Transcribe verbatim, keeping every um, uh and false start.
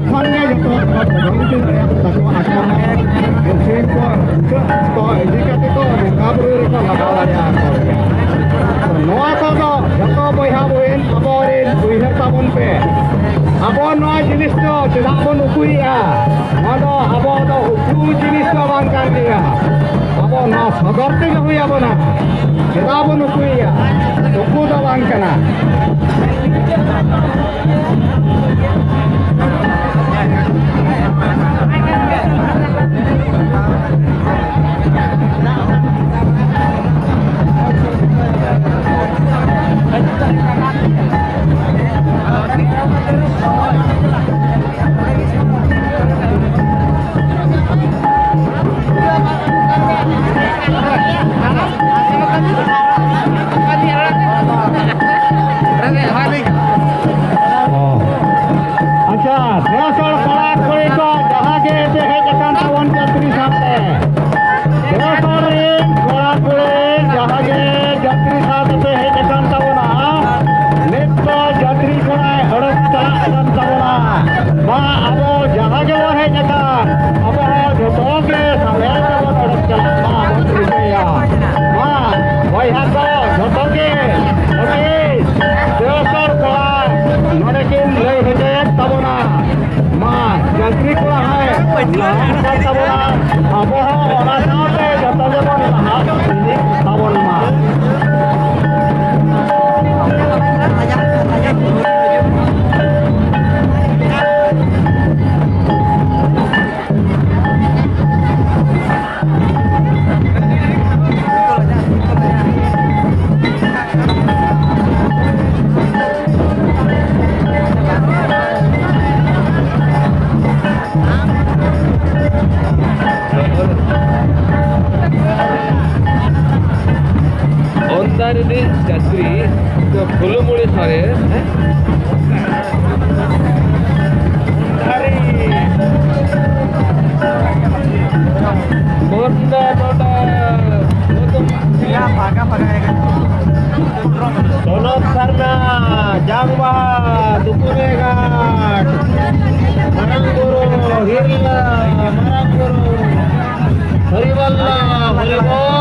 ᱠᱷᱚᱱ ᱜᱮ ᱡᱚᱛᱚ ᱦᱚᱲ ᱠᱚ ᱵᱚᱫᱚᱞ ᱤᱫᱤ ᱫᱟᱲᱮᱭᱟᱜ ᱛᱟᱠᱚᱣᱟ᱾ ᱟᱠᱚ ᱦᱚᱸ ᱥᱤᱢ ᱠᱚ ᱵᱷᱩᱥᱟᱹᱜ ᱠᱚ ᱤᱫᱤ ᱠᱟᱛᱮ ᱠᱚ ᱵᱚᱸᱜᱟ ᱵᱩᱨᱩ ᱨᱮᱠᱚ ᱞᱟᱜᱟᱣ ᱫᱟᱲᱮᱭᱟᱜᱼᱟ ᱠᱚ᱾ ᱱᱚᱣᱟ ᱠᱚᱫᱚ ᱡᱚᱛᱚ ᱵᱚᱭᱦᱟ ᱵᱚᱦᱤᱱ ᱟᱵᱚᱨᱮᱱ ᱩᱭᱦᱟᱹᱨ ᱛᱟᱵᱚᱱ ᱯᱮ᱾ ᱟᱵᱚ ᱱᱚᱣᱟ ᱡᱤᱱᱤᱥ ᱫᱚ ᱪᱮᱫᱟᱜ ᱵᱚᱱ ᱩᱠᱩᱭᱮᱫᱼᱟ? ᱱᱚᱣᱟ ᱫᱚ ᱟᱵᱚ ᱫᱚ ᱩᱠᱩ ᱡᱤᱱᱤᱥ ᱫᱚ ᱵᱟᱝ ᱠᱟᱱ ᱜᱮᱭᱟ᱾ ᱟᱵᱚ ᱱᱚᱣᱟ ᱥᱚᱫᱚᱨ ᱛᱮᱜᱮ ᱦᱩᱭ ᱟᱵᱚᱱᱟ᱾ ᱪᱮᱫᱟᱜ ᱵᱚᱱ ᱩᱠᱩᱭᱮᱫᱼᱟ? ᱩᱠᱩ ᱫᱚ ᱵᱟᱝ ᱠᱟᱱᱟ᱾ ᱟᱪᱪᱷᱟ, ᱫᱮᱣᱥᱚᱲ ᱠᱚᱲᱟ ᱠᱩᱲᱤ ᱠᱚ ᱡᱟᱦᱟᱸ ᱜᱮ ᱯᱮ ᱦᱮᱡ ᱟᱠᱟᱱ ᱛᱟᱵᱚᱱ ᱡᱟᱹᱛᱨᱤ ᱥᱟᱶᱛᱮ, ᱫᱮᱣᱥᱚᱲ ᱨᱮᱱ ᱠᱚᱲᱟ ᱠᱩᱲᱤ ᱡᱟᱦᱟᱸ ᱜᱮ ᱡᱟᱹᱛᱨᱤ ᱥᱟᱶᱛᱮ ᱯᱮ ᱦᱮᱡ ᱟᱠᱟᱱ ᱛᱟᱵᱚᱱᱟ, ᱱᱤᱛ ᱫᱚ ᱡᱟᱹᱛᱨᱤ ᱠᱚᱲᱟᱭ ᱚᱰᱚᱠ ᱪᱟᱞᱟᱜ ᱠᱟᱱ ᱛᱟᱵᱚᱱᱟ᱾ ᱢᱟ ᱟᱵᱚ ᱡᱟᱦᱟᱸ ᱜᱮᱵᱚᱱ ᱦᱮᱡ ᱟᱠᱟᱱ, ᱟᱵᱚ ᱦᱚᱸ ᱡᱚᱛᱚ ᱜᱮ ᱥᱟᱸᱜᱮ ᱛᱮᱵᱚᱱ ᱚᱰᱚᱠ ᱪᱟᱞᱟᱜ ᱢᱟ ᱵᱚᱱ ᱨᱤᱠᱟᱹᱭᱟ᱾ ᱢᱟ ᱵᱚᱭᱦᱟ ᱠᱚ ᱡᱚᱛᱚ ᱜᱮ ᱟᱹᱰᱤ ᱫᱮᱣᱥᱚᱲ ᱠᱚᱲᱟ ᱱᱚᱰᱮ ᱠᱤᱱ ᱞᱟᱹᱭ ᱦᱚᱪᱚᱭᱮᱫ ᱛᱟᱵᱚᱱᱟ᱾ ᱢᱟ ᱡᱟᱹᱛᱨᱤ ᱠᱚᱲᱟ ᱦᱚᱸᱭ ᱞᱟᱦᱟᱜ ᱠᱟᱱ ᱛᱟᱵᱚᱱᱟ, ᱟᱵᱚ ᱦᱚᱸ ᱚᱱᱟ ᱥᱟᱶᱛᱮ ᱡᱚᱛᱚ ᱜᱮᱵᱚᱱ ᱞᱟᱦᱟ ᱤᱫᱤᱜ ᱛᱟᱵᱚᱱ ᱢᱟ᱾ ᱚᱱᱫᱟᱨᱤ ᱨᱤᱱᱤᱡ ᱡᱟᱹᱛᱨᱤ ᱫᱚ ᱯᱷᱩᱞᱩᱢᱩᱲᱤ ᱥᱚᱨᱮᱥ, ᱦᱮᱸ? ᱚᱱᱫᱟᱨᱤ᱾ ᱚᱱᱫᱟ ᱱᱚᱰᱟ᱾ ᱯᱷᱟᱸᱠᱟ, ᱯᱷᱟᱸᱠᱟ ᱦᱮᱡ ᱠᱟᱱᱟ᱾ ᱥᱚᱱᱚᱛ ᱥᱟᱨᱱᱟ᱾ ᱵᱟᱝᱵᱟ ᱫᱩᱠᱩᱨᱮ ᱜᱷᱟᱴ, ᱢᱟᱨᱟᱝ ᱵᱩᱨᱩ ᱦᱤᱨᱞᱟᱹ, ᱢᱟᱨᱟᱝ ᱵᱩᱨᱩ ᱦᱚᱨᱤᱵᱚᱞᱞᱚ, ᱦᱚᱨᱤᱵᱚᱞ᱾